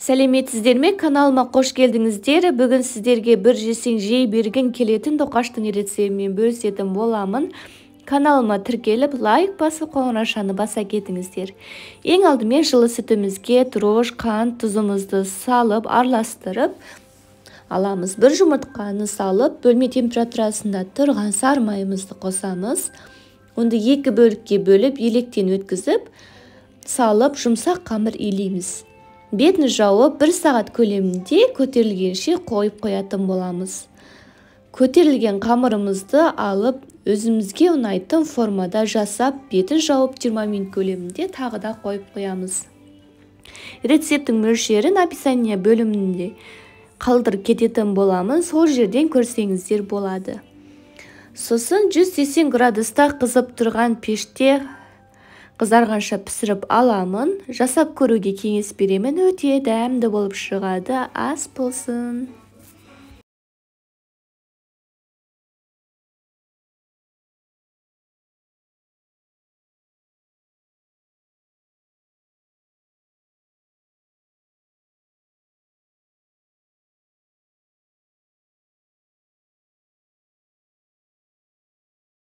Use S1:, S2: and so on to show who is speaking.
S1: Сәлеметсіздер ме, каналыма қош келдіңіздер. Бүгін сіздерге бір жесең жей бергің келетін тоқаштың рецептімен бөлісетін боламын. Каналыма тіркеліп, лайк басып, қоңыраушаны баса кетіңіздер. Ең алдымен жылы сүтімізге дрожж, қант, тұзымызды салып, араластырып аламыз. Бір жұмыртқаны салып, бөлме температурасында тұрған сары майымызды қосамыз. Оны екі бөлікке бөліп, електен өткізіп, салып, жұмсақ қамыр илейміз. Бетін жауып, 1 сағат көлемінде көтерілгенше қойып қоятын боламыз. Көтерілген қамырымызды алып, өзімізге ұнайтын формада жасап, бетін жауып 20 минут көлемінде тағы да қойып қоямыз. Рецепттің мөлшерін описание бөлімінде қалдырып кететін боламын, сол жерден көрсеңіздер болады. Сосын 180 градуста қызып тұрған пеште қызарғанша пісіріп аламын. Жасап көруге кеңес беремін, өте дәмді болып шығады. Ас болсын.